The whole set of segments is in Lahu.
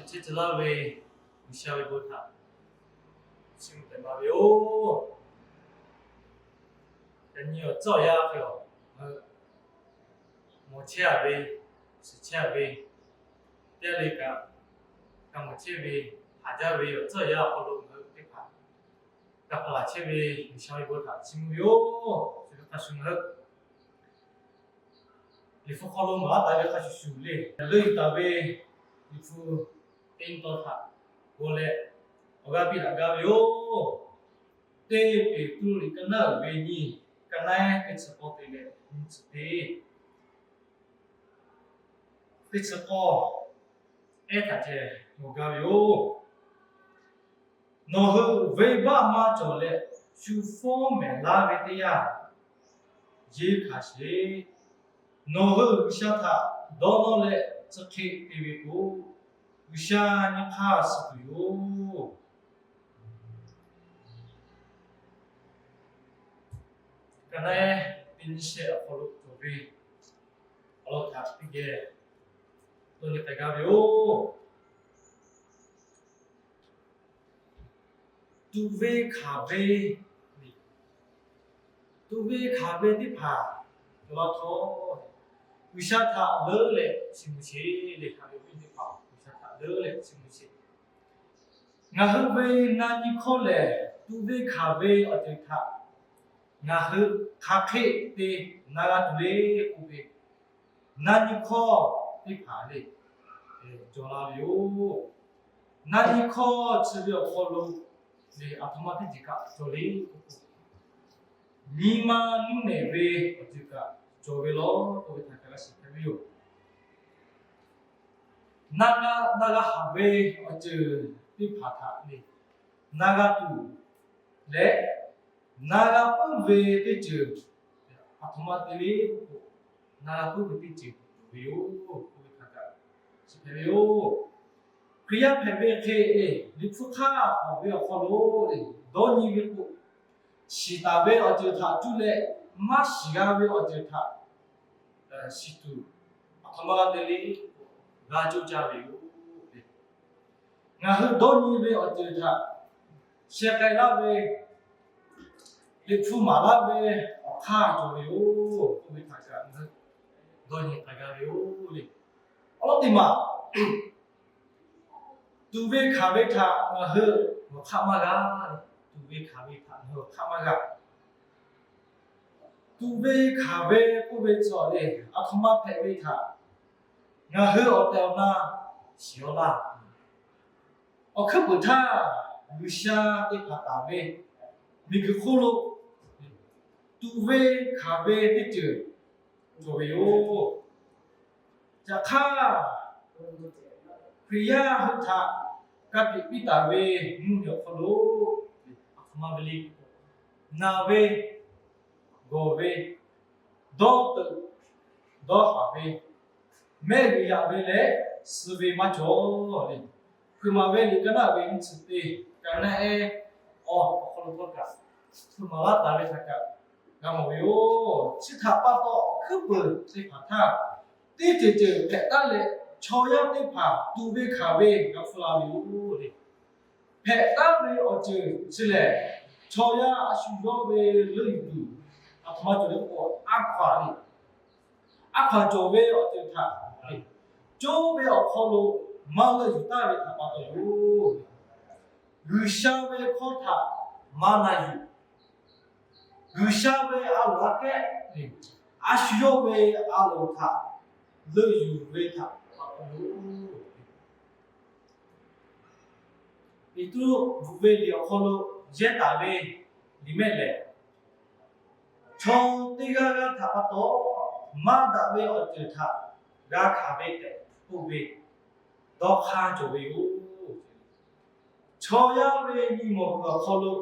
Chehˇ tcuh laˇ ve G'uiˬsha ve bon htaꞈ chiˇ mvuh tehꞈ ma ve yoˬ. Yaꞈ nyi awˬ tcuhˉ awˬ yanˇ hk'e awˬ, mawˬ chehˇ a ve, shiˍ chehˇ a ve, teˇ g'aˇ le kaꞈ, kaꞈ mawˬ chehˇ ve, haˍ jaˇ ve awˬ tcuhˉ awˬ yanˇ awˬ hk'aw lo ngaˬ hui teˇ hpaˍ g'a hpaˍ laˬ chehˇ ve G'uiˬsha ve bon htaꞈ chiˇ mvuh ve yoˬ. Chi ve hk'a shuˍ ngaˬ hui Liꞈ hpu hk'aw lo maˍ laˇ taˍ ve hk'a shuˍ shuˍ le, leuˆ yuˬ taˍ ve Liꞈ hpu teˇ nyi taw htaꞈ g'aw leh awˬ g'aˇ piˇ daꞈ gaˇ ve yoˬ. Teˇ Peˍtruˆ liꞈ ka naˉ uiˍ ve nyiˇ, ka naˉ ehˉ teˇ chi k'awˇ te leh nyiˇ chi teˇ, teˇ chi k'awˇ ehˉ htaꞈ ceh g'aw gaˇ ve yoˬ. Nawˬ hui venˇbaˆ maˇ cawˬ leh shu fawˉ mehˍ laˇ ve teˇ yanˇ, yeˇ hkanˍ sheˍ. Nawˬ hui G'uiˬsha htaꞈ dawˇ nawˇ leh chi hk'e te ve k'o, G'uiˬsha nyi hk'aˇ suh tuˬ yoˬ. Ka naˉ ehˉ teˇ nyiˇ shehˆ awˬ hk'aw lo cawˬ ve awˬ lawn htaꞈ teˇ geh dawˇ nyi k'ai gaˇ ve yoˬ. Tuꞈ ve hkanˍ ve, tuꞈ ve hkanˍ ve teˇ hpaˍ cawˬ la htawˇ, G'uiˬsha htaꞈ leuˉ leh chiˇ mvuh sheˍ le. Hkanˍ ve awˬ viˉ teˇ hpaˍ, G'uiˬsha htaꞈ leuˉ leh chiˇ mvuh sheˍ. Ngaˬ hui ve na nyi hkawˇ lehˬ, tuꞈ ve hkanˍ ve awˬ ceuˬ htaꞈ ngaˬ hui hk'aˬ hk'e te na g'a tuˬ le k'oˆ ve, na nyi hkawˇ teˇ hpaˍ le cawˬ la ve yoˬ. Na nyi hkawˇ chi ve awˬ hk'aw lo le, aˬ htoꞈ ma teˇ ceuˬ kaꞈ cawˬ le k'oˆ k'o, nyi ma nuˇ nehˬ ve awˬ ceuˬ kaꞈ cawˬ ve law k'oˆ ve htaꞈ kaꞈ g'a shiˍ hpehꞈ ve yoˬ. Na g'a, na g'a haˍ ve awˬ ceuˬ teˇ hpaˍ htaꞈ le, na g'a tuˬ leh, na g'a puiˉ ve teˇ ceuˬ, aˬ htoꞈ ma te le k'oˆ k'o, na g'a puiˉ ve teˇ ceuˬ cawˬ ve yoˬ k'oˆ ve htaꞈ kaꞈ shiˍ hpehꞈ ve yoˬ. Hkriꞈ yaˇ hpehꞈ ve hk'e le, Liꞈ hpu hk'aˇ hawˬ ve awˬ hk'aw lo le, dawˇ nyi ve k'o, shiˍ taˍ ve awˬ ceuˬ htaꞈ cuˇ leh, maˇ shiˍ g'a ve awˬ ceuˬ htaꞈ shiˍ tuˬ, aˬ htoꞈ ma g'a te le, g'a cawˇ caˇ ve yoˬ le. Ngaˬ hui dawˇ nyi ve awˬ ceuˬ htaꞈ sheh k'ai laˇ ve, Liꞈ hpu maˍ laˇ ve awˬ hk'aˇ cawˬ ve yoˬ k'oˆ ve htaꞈ kaꞈ ngaˬ hui dawˇ nyi k'ai gaˇ ve yoˬ le. Awˬ lawn teˇ maˬ, tuꞈ ve hkanˍ ve htaꞈ ngaˬ hui awˬ hk'aˆ maˇ g'a. Tuꞈ ve hkanˍ ve htaꞈ ngaˬ hui awˬ hk'aˆ maˇ g'a. Tuꞈ ve hkanˍ ve k'oˆ ve chaw le, aˬ htoꞈ ma hpehꞈ ve htaꞈ ngaˬ hui awˬ tehˬ awˬ na shiˍ-aw laˇ. Awˬ hkuiˉ puiˍ htaˇ, G'uiˬsha te hpanˍ taˍ ve miˬguiˬ hk'oˆ lo tuꞈ ve hkanˍ ve teˇ ceuˬ cawˬ ve yoˬ. Yaꞈ hk'aˇ, Hkriꞈ yaˇ hui htaꞈ ka tiꞈ piˇ taˍ ve mvuhˇmiˬ awˬ hk'aw lo, aˬ htoꞈ ma ve le, naˬ ve, gawˬ ve, dawˇ teuꞈ dawˇ haˍ ve, mehˆ g'uiˬ yaꞈ ve leh suh ve maˇ cawˬ le. Hkui maˍ ve liꞈ ka naˉ ve nyiˇ chi teˇ, ka naˉ ehˉ awˬ hk'aw lo htawˇ kaꞈ, hkui maˍ laˇ taˍ ve htaꞈ kaꞈ g'a mawˬ ve yoˬ. Chi htaꞈ pa taw, hkuiˉ puiˍ teˇ hpaˍ htaˇ, teˇ ceuˬ ceuˬ hpehꞈ taˉ leh, chaw yaˇ teˇ hpaˍ tuꞈ ve hkanˍ ve g'a hpfuhˇ la ve yoˬ le. Hpehꞈ taˉ ve awˬ ceuˬ chi lehˬ, chaw yaˇ a shu yawˇ ve leuˆ yuˬ tuˬ, aˬ htoꞈ ma cawˬ le k'o, a hkaw-anˬ le, a hkaw-anˬ cawˬ ve awˬ ceuˬ htaꞈ le, coˇ ve awˬ hk'aw lo maˇ leuˆ yuˬ taˍ ve htaꞈ pa taw yoˬ. G'uiˬsha ve hkawˇ htaꞈ maˇ na yuˬ, G'uiˬsha ve a loˍ aꞈ kehˉ, a shu yawˇ ve a loˍ htaꞈ leuˆ yuˬ ve htaꞈ pa taw yoˬ. Peˍtruˆ bvuhꞈ ve liꞈ awˬ hk'aw lo yehˇ taˍ ve liꞈ mehˆ lehˬ, chaw teˇ g'aˇ g'aˇ htaꞈ pa taw maˇ daꞈ ve awˬ ceuˬ htaꞈ g'a hkanˍ ve tehꞈ k'oˆ ve dawˇ hk'aˇ cawˬ ve yoˬ. Chaw yaˇ ve nyi mawˬ kuiˬ awˬ hk'aw lo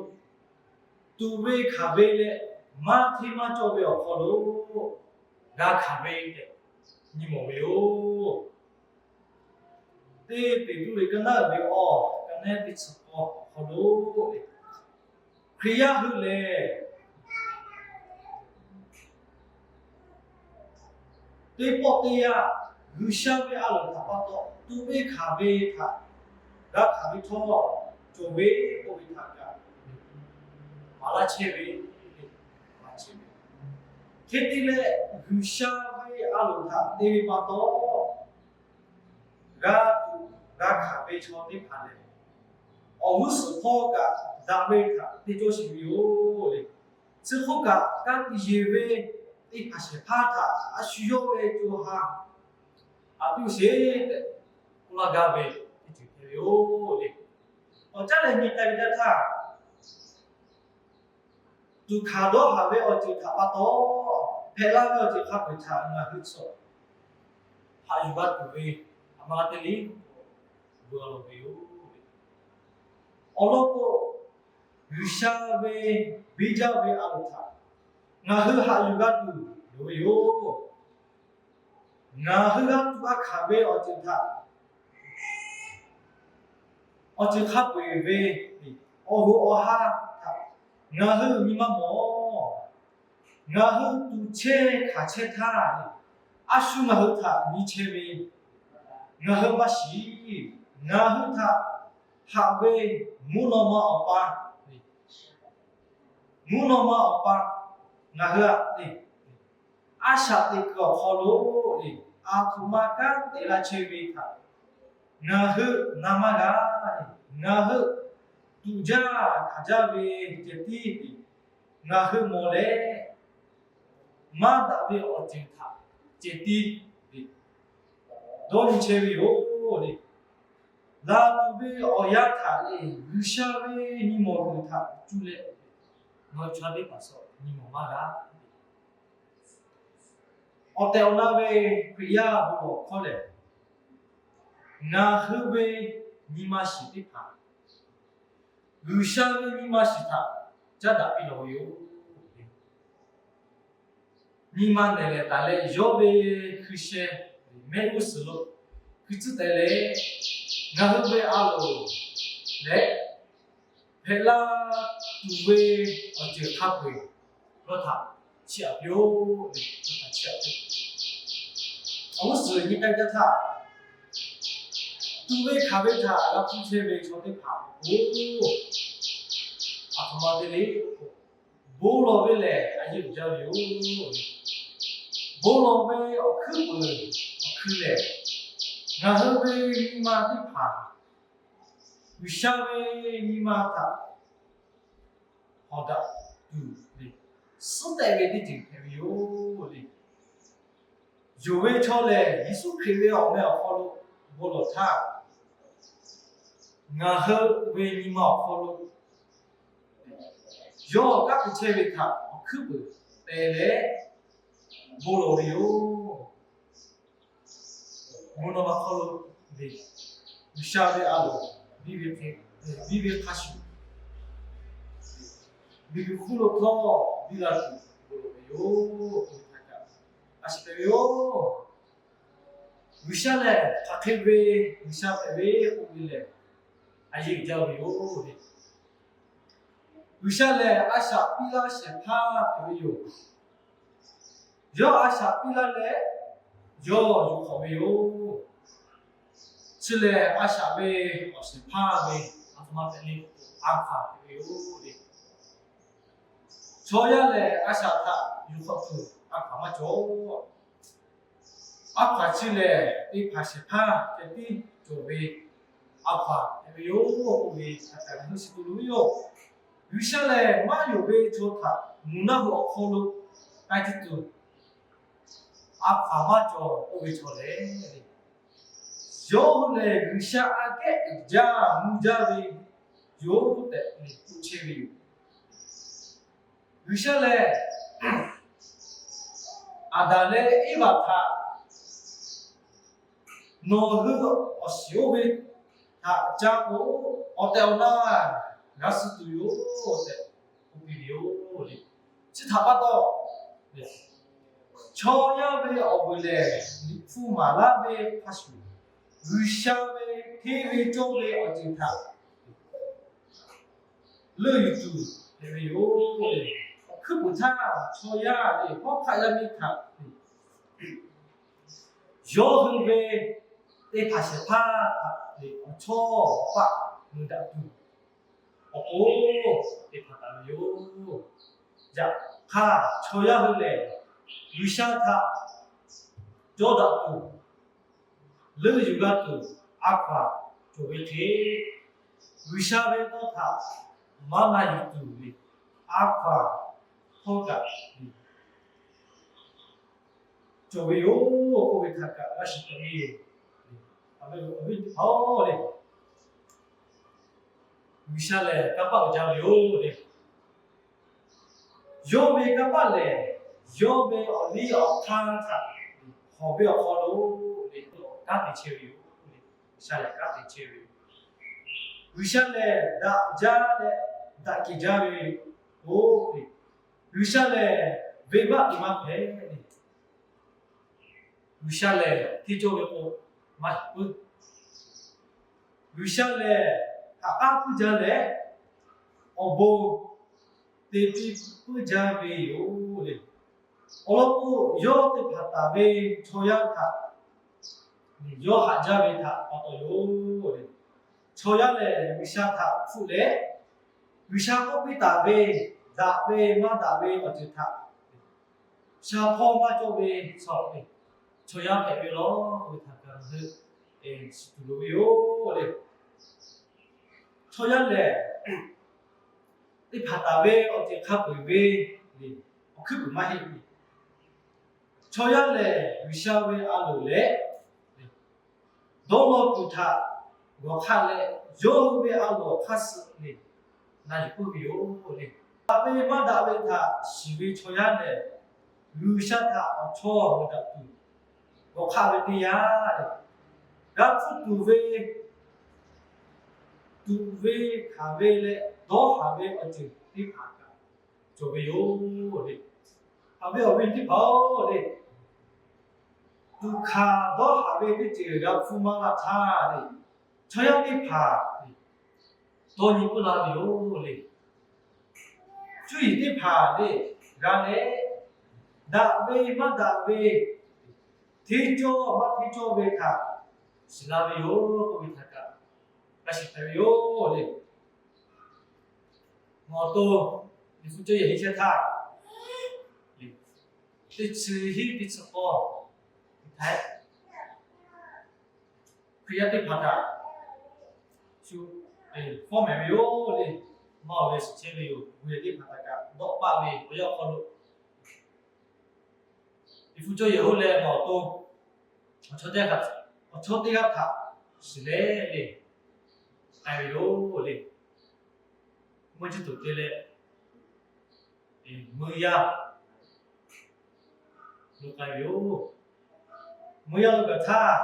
tuꞈ ve hkanˍ ve leh maˇ hteˇ maˇ cawˇ ve awˬ hk'aw lo g'a hkanˍ ve tehꞈ nyi mawˬ ve yoˬ. Teˇ Peˍtruˆ ve ka naˉ ve awˬ, ka naˉ teˇ chi k'awˇ awˬ hk'aw lo, Hkriꞈ yaˇ hui lehˬ, teˇ pawˆ teˇ yanˇ G'uiˬsha ve a loˍ htaꞈ pa taw tuꞈ ve hkanˍ ve htaꞈ g'a hkanˍ ve htawˇ, cawˬ ve k'oˆ ve htaꞈ kaꞈ maˍ laˇ chehˇ ve, maˍ laˇ chehˇ ve. Hk'e te leh, G'uiˬsha ve a loˍ htaꞈ te ve pa taw, g'a tuꞈ g'a hkanˍ ve chaw teˇ hpaˍ lehˬ, awˬ g'uˇ suhˍ hpawˇ kaꞈ daꞈ ve htaꞈ te cawˇ sheˍ ve yoˬ le. Chi hk'oˆ kaꞈ, ka tiꞈ yeˬ ve teˇ hpaˍ shehˍ hpaˇ htaꞈ a shu yawˇ ve co ha aꞈ piˇ sheˍ tehꞈ k'oˆ laˇ gaˇ ve teˇ ceuˬ hpehꞈ ve yoˬ le. Awˬ caˉ leh nyi k'ai ve teˇ htaˇ, tuꞈ hkanˍ dawˇ haˍ ve awˬ ceuˬ htaꞈ pa taw, hpehꞈ la ve awˬ ceuˬ hk'a peu-eˬ htaꞈ ngaˬ hui chaw haꞈ yuˬ g'a tuˬ ve a ma teˇ liˇ veu a loˍ ve yoˬ. Awˬ lawn k'o, G'uiˬsha ve biˇ jaˇ ve a loˍ htaꞈ ngaˬ hui haꞈ yuˬ g'a tuˬ loˍ ve yoˬ. Ngaˬ hui g'a tuꞈ g'a hkanˍ ve awˬ ceuˬ htaꞈ, awˬ ceuˬ hk'a peu-eˬ ve awˬ hoꞈ awˬ ha htaꞈ ngaˬ hui nyi ma mawˬ. Ngaˬ hui tuꞈ chehˇ hkanˍ chehˇ htaˇ, a shu ngaˬ hui htaꞈ nyi chehˇ ve ngaˬ hui maˇ shiˍ. Ngaˬ hui htaꞈ haꞈ ve mvuhˇ naw ma awˬ pa, mvuhˇ naw ma awˬ pa ngaˬ hui aꞈ te, a shaꞈ teꞈ kuiˬ awˬ hk'aw lo le, aˬ htoꞈ ma kanˉ te laˇ chehˇ ve htaꞈ ngaˬ hui na maˇ g'a. Ngaˬ hui tuꞈ jaˇ hkanˍ jaˇ ve ceh tiˉ, ngaˬ hui mawˬ leh maˇ daꞈ ve awˬ ceuˬ htaꞈ ceh tiˉ dawˇ nyi chehˇ ve yoˬ le. Laˬ tuˬ ve awˬ yanˇ htaꞈ le, G'uiˬsha ve nyi mawˬ kuiˬ htaꞈ cuˇ leh ngaˬ hui chaw teˇ hpaˍ suh nyi mawˬ maˇ g'a. Awˬ tehˬ awˬ na ve Hkriꞈ yaˇ bon lawˬ hkawˇ lehˬ, ngaˬ hui ve nyi ma shiˍ teˇ hpaˍ G'uiˬsha ve nyi ma shiˍ htaꞈ caˉ daꞈ piˇ lawˬ ve yoˬ. Nyi ma nehˬ lehˬ taˍ leh yawˇ ve hkui sheh mehˆ g'uˇ suhˍ lo hkui tcuhˉ teh leh, ngaˬ hui ve a loˍ leh hpehꞈ la tuˬ ve awˬ ceuˬ hk'a peu-eˬ yawˇ htaꞈ chiˇ aꞈ piˇ-oˆ. Awˬ g'uˇ suhˍ nyi k'ai ve teˇ htaˇ, tuꞈ ve hkanˍ ve htaꞈ g'a hpuˇ chehˇ ve chaw teˇ hpaˍ k'o, aˬ htoꞈ ma te le k'o, bon lawˬ ve lehˬ a yeˇ uiˍ jaˇ ve yoˬ. Bon lawˬ ve awˬ hkuiˉ peuˬ awˬ hkui lehˬ, ngaˬ hui ve nyi ma teˇ hpaˍ G'uiˬsha ve nyi ma htaꞈ hawˍ daꞈ tuˬ le, suhˉ tehꞈ ve teˇ ceuˬ hpehꞈ ve yoˬ le. Yonˍ ve chaw lehˬ, Yeˍsuˆ Hkriꞈ ve awˬ meh awˬ hk'aw lo bon lawˬ htaˇ, ngaˬ hui ve nyi ma awˬ hk'aw lo yawˇ kanˉ te chehˇ ve htaꞈ awˬ hkuiˉ peuˬ te leh bon lawˬ ve yoˬ. Mvuhˇ naw ma hk'aw lo ve G'uiˬsha ve a loˍ biˇ ve hk'a shuˍ, miˬguiˬ hk'oˆ lo htawˇ biˇ la tuˬ bon lawˬ ve yoˬ. Hk'e htaˇ kaꞈ a shu hpehꞈ ve yoˬ. G'uiˬsha lehˬ hk'aˬ hk'e ve G'uiˬsha hpehꞈ ve k'oˆ ve lehˬ, a yeˇ uiˍ jaˇ ve yoˬ. G'uiˬsha lehˬ a shaꞈ piˇ laˇ shehˍ hpaˇ hpehꞈ ve yoˬ. Yawˇ a shaꞈ piˇ laˇ leh, yawˇ yuˬ hk'awꞈ ve yoˬ. Chi lehˬ a shaꞈ ve awˬ shehˍ hpaˇ ve a htoꞈ ma hpehꞈ le, a hkaw-anˬ hpehꞈ ve yoˬ le. Chaw yaˇ lehˬ a shaꞈ htaꞈ yuˬ hk'awꞈ tuˬ a hkaw-anˬ maˇ cawˬ. A hkaw-anˬ chi lehˬ teˇ hpaˍ shehˍ hpaˇ ceh tiˉ cawˬ ve a hkaw-anˬ hpehꞈ ve yoˬ k'oˆ ve htaꞈ kaꞈ ngaˬ hui shiˍ tuˬ loˍ ve yoˬ. G'uiˬsha lehˬ maˇ yonˍ ve chaw htaꞈ mvuhˬ naˆ hoꞈ awˬ hk'aw lo k'ai tuˬ tuˬ a hkaw-anˬ maˇ cawˬ k'oˆ ve chaw lehˬ, yawˇ hui lehˬ G'uiˬsha aꞈ kehˉ uiˍ jaˇ mvuh jaˇ ve yoˬ tehꞈ k'oˆ chehˇ ve yoˬ. G'uiˬsha lehˬ, Aˍdanˍ leh Eˇvaꞈ htaꞈ nawˬ hui awˬ shiˍ oˇ ve htaꞈ ca k'o, awˬ tehˬ awˬ na g'a suh tuˬ yoˬ tehꞈ k'oˆ piˇ ve yoˬ le. Chi htaꞈ pa taw, chaw yaˇ ve awˬ vuiˬ lehˬ, Liꞈ hpu maˍ laˇ ve hk'a shuˍ, G'uiˬsha ve hteˇ ve cawˇ ve awˬ ceuˬ htaꞈ leuˆ yuˬ tuˬ hpehꞈ ve yoˬ. Awˬ hkuiˉ puiˍ htaˇ, chaw yaˇ ve hawˉ hk'aˆ yaˇ miˇ htaꞈ yawˇ hui ve teˇ hpaˍ shehˍ hpaˇ htaꞈ awˬ chawˇ awˬ paˆ mui daꞈ tuˬ awˬ pon te hpanˍ taˍ ve yoˬ. Yaꞈ hk'aˇ, chaw yaˇ hui lehˬ G'uiˬsha htaꞈ cawˇ daꞈ tuˬ, leuˆ yuˬ g'a tuˬ, a hkaw-anˬ cawˬ ve hk'e, G'uiˬsha ve tawˇ htaꞈ maˇ na yuˬ tuˬ ve a hkaw-anˬ htawˇ kaꞈ cawˬ ve yoˬ k'oˆ ve htaꞈ kaꞈ g'a shiˍ taˍ ve yoˬ. Awˬ viˉ teˇ hpaˍ-oˬ le, G'uiˬsha lehˬ kanˇ paˆ uiˍ jaˇ ve yoˬ le. Yawˇ ve kanˇ paˆ lehˬ, yawˇ ve awˬ liˇ awˬ hk'aˇ htaꞈ hawˬ ve awˬ hk'aw lo le, kanˉ te chehˇ ve yoˬ le. G'uiˬsha lehˬ kanˉ te chehˇ ve yoˬ. G'uiˬsha lehˬ daꞈ jaˇ leh daꞈ kehˬ jaˇ ve yoˬ le. G'uiˬsha lehˬ venˇbaˆ te maˇ hpehꞈ le. G'uiˬsha lehˬ hteˇ cawˇ ve k'o maˇ heˆ puiˉ. G'uiˬsha lehˬ haꞈ k'aˉ puiˉ jaˇ leh, awˬ bon te piˇ puiˉ jaˇ ve yoˬ le. Awˬ lawn k'o, yawˇ te hpanˍ taˍ ve chaw yaˇ htaꞈ yawˇ haꞈ jaˇ ve htaꞈ pa taw yoˬ le. Chaw yaˇ lehˬ G'uiˬsha htaꞈ hpfuhˆ leh, G'uiˬsha k'oˆ piˇ taˍ ve daꞈ ve maˇ daꞈ ve awˬ ceuˬ htaꞈ shaˍ hpawˇ maˇ cawˇ ve chaw, chaw yaˇ hpehꞈ ve yoˬ k'oˆ ve htaꞈ kaꞈ ngaˬ hui shiˍ tuˬ loˍ ve yoˬ le. Chaw yaˇ lehˬ teˇ hpaˍ taˍ ve awˬ ceuˬ hk'a peu-eˬ ve le, awˬ hkuiˉ puiˍ maˇ heˆ ve. Chaw yaˇ lehˬ G'uiˬsha ve a loˍ leh dawˇ law kuiˬ htaꞈ g'awˬ hk'aˆ leh, yawˇ hui ve a loˍ awˬ hk'aˇ suh le na yuˬ puiˉ ve yoˬ le. Daꞈ ve maˇ daꞈ ve htaꞈ shiˍ ve chaw yaˇ lehˬ, G'uiˬsha htaꞈ awˬ chawˇ mui daꞈ tuˬ g'awˬ hk'aˆ ve teˇ yanˇ le, g'a hpfuhˆ tuˬ ve, tuꞈ ve, hkanˍ ve leh dawˇ haˍ ve awˬ ceuˬ teˇ hpaˍ kaꞈ cawˬ ve yoˬ le. Haꞈ ve awˬ viˉ teˇ hpaˍ-oˬ le, tuꞈ hkanˍ dawˇ haˍ ve teˇ ceuˬ g'a hpfuhˆ maˇ laˇ htaˇ le, chaw yaˇ teˇ hpaˍ dawˇ nyi puiˉ la ve yoˬ le. Cuˇ yiˍ teˇ hpaˍ le g'a leh, daꞈ ve maˇ daꞈ ve, hteˇ cawˇ maˇ hteˇ cawˇ ve htaꞈ shiˍ la ve yoˬ k'oˆ ve htaꞈ kaꞈ g'a shiˍ hpehꞈ ve yoˬ le. Nawˬ awˬ to Liꞈ hpu cawˇ yehˬ henˇ chehˇ htaˇ, teˇ chi hiˉ teˇ chi k'awˇ, Hkriꞈ yaˇ teˇ hpaˍ htaꞈ shu fawˉ mehˍ ve yoˬ le. Maˇ oˬ ve shiˍ chehˇ ve yoˬ. G'uiˬ yehˬ teˇ hpaˍ htaꞈ kaꞈ dawˆ paˆ ve awˬ yanˇ awˬ hk'aw lo, Liꞈ hpu cawˇ yehˬ hoˆ leh nawˬ awˬ to awˬ chawˇ teˇ g'aˇ htaꞈ shiˍ leh le, k'ai ve yoˬ le. Mvuhˇ ciˇ tuˬ te leh, mvuhˇ yaˇ lo k'ai ve yoˬ. Mvuhˇ yaˇ lo kaꞈ htaˇ,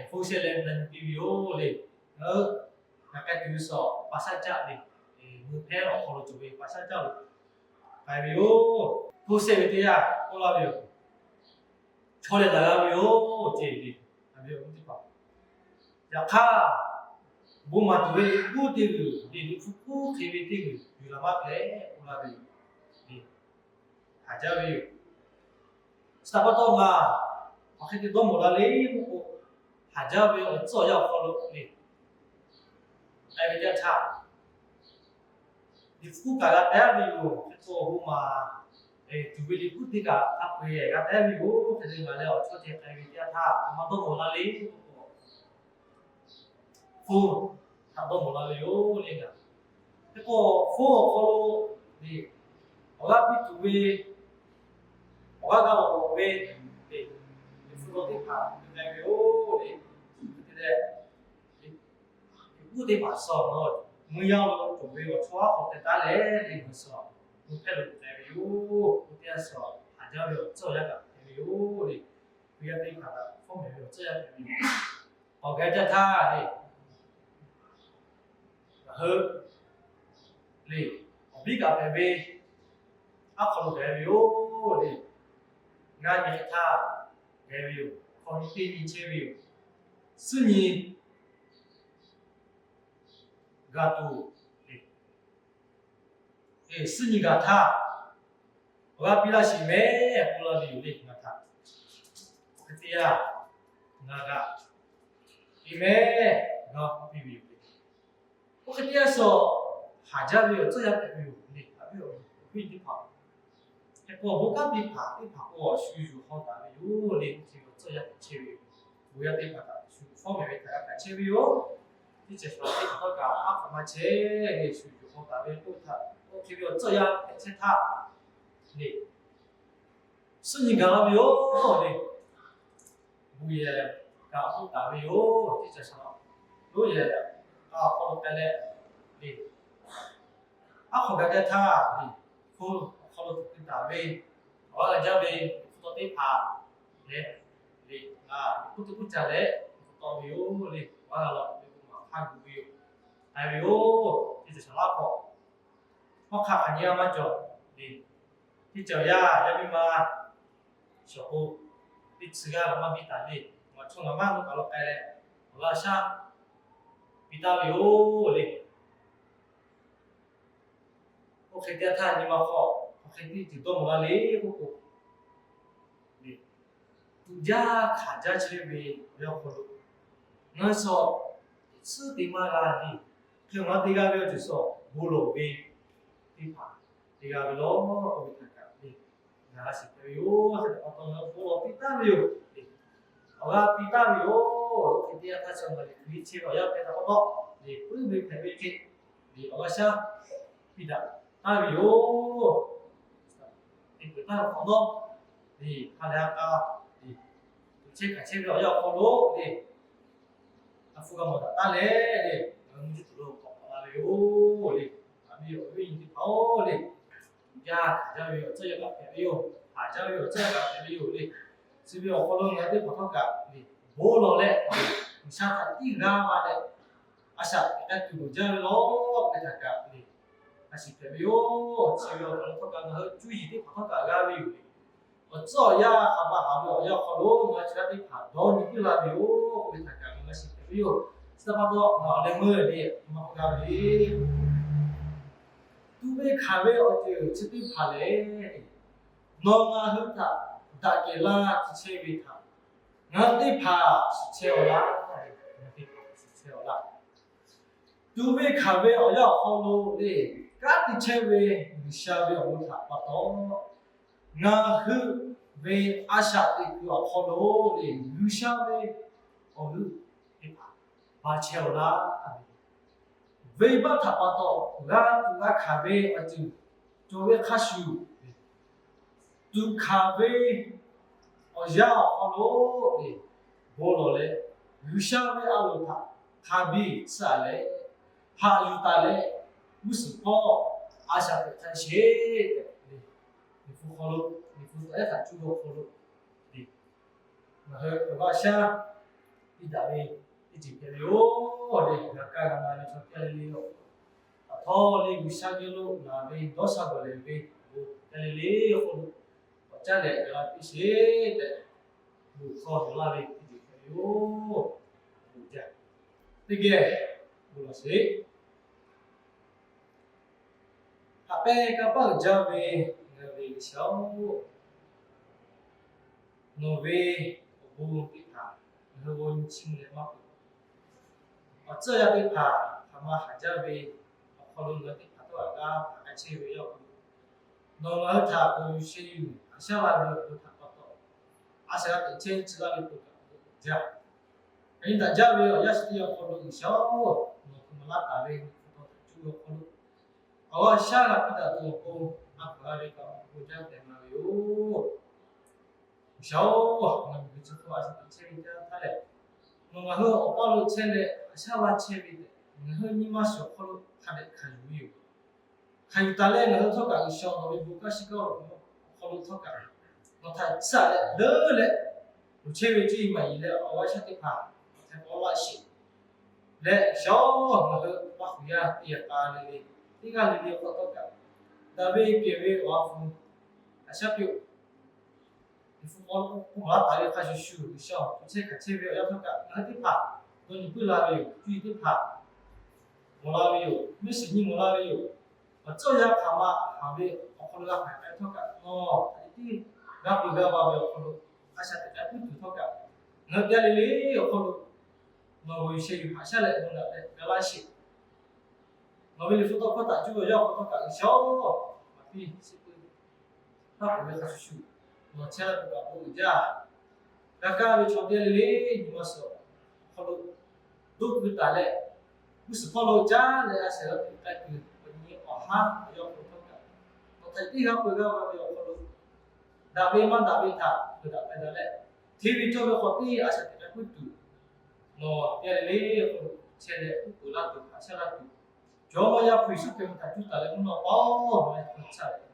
hpu shehˆ leh na nyi piˇ ve yoˬ le. Ngaˬ hui ngaˬ k'ai tuˬ ve suhˍ pa shaˉ caˆ le, mvuhˇ hpehˇ awˬ hk'aw lo cawˬ ve pa shaˉ caˆ lo k'ai ve yoˬ. Hpu shehˆ ve teˇ yanˇ k'oˆ laˇ ve yoˬ. Chaw lehˬ laˬ g'a ve yoˬ ceˇ le. Ngaˬ ve awˬ viˉ teˇ hpaˍ, yaꞈ hk'aˇ, bon maˍ tuˬ ve liꞈ k'uˉ teˇ g'uiˬ le, liꞈ hpu k'uˉ hk'e ve teˇ g'uiˬ yuˬ laˬ maˇ hpehꞈ k'oˆ laˇ ve yoˬ. Haˍ jaˇ ve yoˬ. Chi htaꞈ pa taw ngaˬ hk'aˬ hk'e te dawˇ mawˬ la le k'oˆ k'o, haˍ jaˇ ve awˬ tcuhˉ awˬ yanˇ awˬ hk'aw lo le, k'ai ve teˇ yanˇ htaˇ, liꞈ hpu k'uˉ kaꞈ g'a taˉ ve yoˬ. Hk'e k'o, bon maˍ tuˬ ve liꞈ k'uˉ teˇ kaꞈ hk'a peu-eˬ g'a taˉ ve yoˬ. Hk'e te ngaˬ leh awˬ chawˇ ceh k'ai ve teˇ yanˇ htaˇ, a ma dawˇ mawˬ la le k'oˆ k'o, hpu htaꞈ dawˇ mawˬ la ve yoˬ le ngaˬ. Hk'e k'o, hpu awˬ hk'aw lo le, awˬ g'aˇ piˇ tuˬ ve, awˬ g'aˇ g'a lawˬ ve le, liꞈ hpu law teˇ hpaˍ k'ai ve yoˬ le. Hk'e te leh, liꞈ k'uˉ teˇ hpaˍ suh, mvuhˇ yaˇ lo cawˬ ve awˬ chawˇ aˉ hk'aw teh taˉ leh le, mvuhˇ suh mvuhˇ hpehˇ lo k'ai ve yoˬ. Mvuhˇ teˇ yanˇ suh haˍ jaˇ ve awˬ tcuhˉ awˬ yanˇ kaꞈ hpehꞈ ve yoˬ le. Mvuhˇ yaˇ teˇ hpaˍ kaꞈ fawˉ mehˍ ve awˬ tcuhˉ yanˇ hpehꞈ ve yoˬ. Awˬ g'aˇ jaˇ htaˇ le, ngaˬ hui le, awˬ viˉ kaꞈ hpehꞈ ve, aˉ hk'aw lo hpehꞈ ve yoˬ le. Ngaˇ nyi hk'e htaˇ hpehꞈ ve yoˬ. Hk'aw nyi teˇ nyi chehˇ ve yoˬ. Suhˉ nyi g'a tuˬ le, suhˉ nyi gaˬ htaˇ, awˬ g'aˇ piˇ laˇ sheˍ mehˍ k'oˆ laˇ ve yoˬ le ngaˬ htaꞈ. Hk'e te yaˇ, ngaˬ kaꞈ Aˍmenˍ. G'a piˇ ve yoˬ le. Oˇ hk'e te yaˇ suh haˍ jaˇ ve awˬ tcuhˇ yaˇ hpehꞈ ve yoˬ le. Aˬ viˉ awˬ viˉ teˇ hpaˍ, hk'e k'o awˬ bon kanˉ te hpaˍ teˇ hpaˍ k'o shu yuˬ haw taˍ ve yoˬ le. Oˇ hk'e ve awˬ tcuhˇ yaˇ hpehꞈ chehˇ ve yoˬ. Bon yaˇ teˇ hpaˍ kaꞈ shu fawˉ mehˍ ve htaꞈ g'a hpehꞈ chehˇ ve yoˬ. Teˇ ceuˬ shu teˇ hpaˍ hk'a kaꞈ aˉ hk'awꞈ maˇ chehˇ le. Shu yuˬ haw taˍ ve k'oˆ htaˇ, oˇ hk'e ve awˬ tcuhˇ yaˇ hpehꞈ chehˇ htaˇ le, suhˉ nyi gaˬ la ve yoˬ le. Bon yehˬ kaꞈ k'oˆ taˍ ve yoˬ. Teˇ ceuˬ shu, bon yehˬ kaꞈ awˬ hk'aw lo k'ai leh le, aˉ hk'awꞈ gaˬ k'ai htaˇ le, hko awˬ hk'aw lo tuˬ keu taˍ ve awˬ g'aˇ g'a jaˇ ve hpu tawˆ teˇ hpaˍ leh le, ngaˬ hk'oˆ teˇ hk'oˆ ca leh hpu tawˆ ve yoˬ le. Awˬ g'aˇ g'a law ve k'o maˬ hk'aˇ gu ve yoˬ. K'ai ve yoˬ. Teˇ ceuˬ shu laˇ hk'awꞈ hawˉ hk'aˆ hk'aˬ nyi g'a maˇ cawˬ le. Teˇ ceuˬ yaˇ yaˇ miˇ ma shawˍ k'o, teˇ tcuh g'aˇ g'a maˇ biˇ taˍ le. Ngaˬ chaw ngaˬ maˇ mvuh kaꞈ lo k'ai leh, awˬ g'aˇ shaˉ piˇ taˍ ve yoˬ le. Oˇ hk'e te yaˇ htaˇ nyi ma hk'aw hk'aˬ hk'e teˇ ceuˬ dawˇ mawˬ la le k'oˆ k'o le, tuꞈ jaˇ hkanˍ jaˇ chehˇ ve awˬ yanˇ hk'aw lo, ngaˬ hui suh teꞈ tsuhˇ te maˇ g'a le. Hk'e ngaˬ hui te g'a ve awˬ ceuˬ suh bon lawˬ ve teˇ hpaˍ te g'a ve lawˬ k'oˆ ve htaꞈ kaꞈ le, ngaˬ g'a shiˍ hpehꞈ ve yoˬ. Hk'e te pa taw ngaˬ hui bon lawˬ piˇ taˍ ve yoˬ le. Awˬ g'aˇ piˇ taˍ ve yoˬ. Hk'e te yaˇ htaˇ chi ngaˬ liꞈ hpu hiˆ chehˇ ve awˬ yanˇ hpehꞈ htaꞈ pa taw le, puiˉ ve hpehꞈ ve hk'e le, awˬ g'aˇ shaˉ piˇ daꞈ taˍ ve yoˬ. Teˇ peuˬ taˇ hk'awꞈ nawˉ le, ha lehˬ ha k'a le, tuꞈ chehˇ hkanˍ chehˇ ve awˬ yanˇ awˬ hk'aw lo le, a hpu g'a mawˬ daꞈ taˉ leh le, ngaˬ hui mvuhˇ jiˇ tuˬ lo k'awꞈ k'awꞈ la ve yoˬ le. Aˬ miˇ awˬ viˉ nyi teˇ hpaˍ-oˬ le, tuꞈ jaˇ hkanˍ jaˇ ve awˬ tcuhˇ yaˇ kaꞈ hpehꞈ ve yoˬ. Haˍ jaˇ ve awˬ tcuhˇ yaˇ kaꞈ hpehꞈ ve yoˬ le. Chi ve awˬ hk'aw lo ngaˬ hui teˇ hpaˍ htawˇ kaꞈ le, bon lawˬ leh G'uiˬsha htaꞈ tiˉ g'a maˇ leh, a shaꞈ teꞈ k'ai tuˬ loˍ jaˇ ve lawˬ ve htaꞈ kaꞈ le, a shiˍ hpehꞈ ve yoˬ. Chi ve awˬ hk'aw lo htawˇ kaꞈ ngaˬ hui cuˇ yiˍ teˇ hpaˍ htawˇ kaꞈ g'a ve yoˬ le. Awˬ tcuhˉ awˬ yanˇ hk'aˬ ma haˍ ve awˬ yanˇ awˬ hk'aw lo ngaˬ hui chaw yaˇ teˇ hpaˍ dawˇ nyi puiˉ la ve yoˬ k'oˆ ve htaꞈ kaꞈ ngaˬ g'a shiˍ hpehꞈ ve yoˬ. Chi htaꞈ pa taw ngaˬ awˬ leh meuˇ le, a ma k'oˆ g'a ve le, tuꞈ ve hkanˍ ve awˬ ceuˬ chi teˇ hpaˍ lehˬ, nawˬ ngaˬ hui htaꞈ daꞈ kehˬ laˇ te chehˇ ve htaꞈ ngaˬ hui teˇ hpaˍ shiˍ chehˇ-aw laˇ. Ngaˬ hui teˇ hpaˍ shiˍ chehˇ-aw laˇ. Tuꞈ ve hkanˍ ve awˬ yanˇ awˬ hk'aw lo le, kanˉ te chehˇ ve G'uiˬsha ve awˬ bon htaꞈ pa taw, ngaˬ hui ve a shaꞈ teꞈ kuiˬ awˬ hk'aw lo le, G'uiˬsha ve awˬ g'euˆ teˇ hpaˍ ba chehˇ-aw laˇ. Venˇbaˆ htaꞈ pa taw g'a tuꞈ g'a hkanˍ ve awˬ ceuˬ cawˬ ve hk'a shuˍ, tuꞈ hkanˍ ve awˬ yanˇ awˬ hk'aw lo le, bon lawˬ leh, G'uiˬsha ve a loˍ htaꞈ hk'a biˇ tsuhˇ-a leh, haꞈ yuˬ taˍ leh, g'uˇ suhˍ hpawˇ a shaꞈ teꞈ hk'a sheˍ tehꞈ le, Liꞈ hpu hk'aw lo, Liꞈ hpu tawˇ ehˉ htaꞈ cuˇ ve awˬ hk'aw lo le, ngaˬ hui awˬ g'aˇ shaˉ piˇ daꞈ ve teˇ ceuˬ hpehꞈ ve yoˬ le. G'a kaˇ g'a na ve chaw teˇ g'aˇ le le, awˬ htawˇ le G'uiˬsha geh lo laˬ ve dawˇ sha gawˬ lehˬ ve awˬ bon teˇ g'aˇ le le awˬ hk'aw lo, awˬ caˉ lehˬ g'a piˇ sheˍ tehꞈ, bon hkawˇ laˇ ve teˇ ceuˬ hpehꞈ ve yoˬ. Bon jaˇ, teˇ geh bon lawˬ sheˍ. Haꞈ pehnˇ kanˇ paˆ uiˍ jaˇ ve ngaˬ hui ve G'uiˬsha-oˬ, nawˬ ve awˬ bon teˇ hpaˍ ngaˬ hui g'aw nyi chiˇ mvuh leh maˇ k'oˆ, awˬ tcuhˇ yaˇ teˇ hpaˍ hk'aˬ ma haˍ jaˇ ve awˬ hk'aw lo ngaˬ hui teˇ hpaˍ htawˇ g'a kaˇ hpaˍ k'ai chehˇ ve awˬ hk'aw lo, nawˬ ngaˬ hui htaꞈ k'awꞈ yuˬ sheh yuˬ haꞈ shaˉ la ve awˬ bon htaꞈ pa taw, a shaꞈ g'a teꞈ chehˇ chi laˇ ve k'o kaꞈ jaˇ. Yaꞈ nyi daꞈ jaˇ ve awˬ yanˇ chi teˇ yanˇ awˬ hk'aw lo G'uiˬsha-oˬ, nawˬ hk'aˬ ma laˇ taˍ ve hpu tawˇ htaꞈ cuˇ ve awˬ hk'aw lo, awˬ g'aˇ shaˉ g'a piˇ daꞈ tuˬ awˬ pon a hkaw g'a ve kaꞈ awˬ bon jaˇ tehꞈ na ve yoˬ. G'uiˬsha-oˬ, ngaˬ miˬguiˬ chi hk'oˆ a shaꞈ teꞈ chehˇ ve teˇ yanˇ htaˇ lehˬ, nawˬ ngaˬ hui awˬ paˇ lo chehˇ leh haꞈ shaˉ la chehˇ ve tehꞈ, ngaˬ hui nyi ma shiˍ awˬ hk'aw lo hk'a dehꞈ hkanˍ yuˬ ve yoˬ. Hkanˍ yuˬ taˍ leh ngaˬ hui htawˇ kaꞈ G'uiˬsha nawˬ ve bon kanˉ shiˍ kaˇ awˬ hk'aw lo htawˇ kaꞈ, nawˬ htaꞈ tsuhˇ leh leuˉ leh, loˍ chehˇ ve cuˇ yiˍ maˍ yiˍ leh awˬ g'aˇ shaˉ teˇ hpaˍ nawˬ htaꞈ k'awꞈ laˇ sheˍ leh, G'uiˬsha-oˬ, ngaˬ hui Laˇ huˍ yaˇ teˇ yaꞈ k'a le le, teˇ g'aˇ le le awˬ hk'aw htawˇ kaꞈ, daꞈ ve kehˬ ve awˬ ha hpu haꞈ shaˉ piˇ-oˆ. Liꞈ hpu k'awꞈ k'oˆ laˇ taˍ ve hk'a shuˍ shuˍ, G'uiˬsha-oˬ, tuꞈ chehˇ hkanˍ chehˇ ve awˬ yanˇ htawˇ kaꞈ ngaˬ hui teˇ hpaˍ dawˇ nyi puiˉ la ve yoˬ. Cuˇ yiˍ teˇ hpaˍ mawˬ la ve yoˬ. Mehˆ shiˍ nyi mawˬ la ve yoˬ. Awˬ tcuhˇ yaˇ hk'aˬ ma haˍ ve awˬ hk'aw lo g'a hkanˍ k'ai htawˇ kaꞈ, nawˬ hk'aˬ hk'e tiˉ g'a peuˬ g'a ba ve awˬ hk'aw lo a shaꞈ teꞈ k'ai puiˉ tuˬ htawˇ kaꞈ, ngaˬ hui teˇ g'aˇ le le awˬ hk'aw lo Nawˬ g'uiˬ sheh yuˬ haꞈ shaˉ leh mvuhˇ naw leh ga laˇ sheˍ. Nawˬ ve liꞈ hpu tawˇ hkawˇ htaꞈ cuˇ ve yawˇ hk'aw htawˇ kaꞈ G'uiˬ sha-oˬ, maˍ piˇ shiˍ puiˉ. Haˉ pui ve hk'a shuˍ shuˍ, nawˬ chehˇ laˇ tuˬ kaꞈ k'oˆ uiˍ jaˇ. G'a kaˇ ve chaw teˇ g'aˇ le le nyi ma suhˍ awˬ hk'aw lo doˆ keu taˍ leh, g'uˇ suhˍ hpawˇ lo caˉ leh a shehˍ g'a tuˬ k'ai tuˬ, awˬ nyi awˬ haˉ awˬ yawˇ hk'aw htawˇ kaꞈ, nawˬ htaꞈ teˇ g'aˇ peu g'aˇ g'a ve awˬ hk'aw lo daꞈ ve maˇ daꞈ ve htaꞈ hpeuꞈ daꞈ k'ai daꞈ leh, hteˇ ve cawˇ ve hk'aw teˇ a shaꞈ teꞈ k'ai puiˉ tuˬ, nawˬ teˇ g'aˇ le le hk'aw lo chehˇ leh uˉ peunˍ laˇ tuˬ, haꞈ shaˉ laˇ tuˬ, Jawˇmawˇ Yaˇ hpu Yeˍsuˆ Hkriꞈ htaꞈ cuˇ taˍ leh mvuhˇ naw pa-oˬ, nawˬ ve hk'aw lo chehˇ ve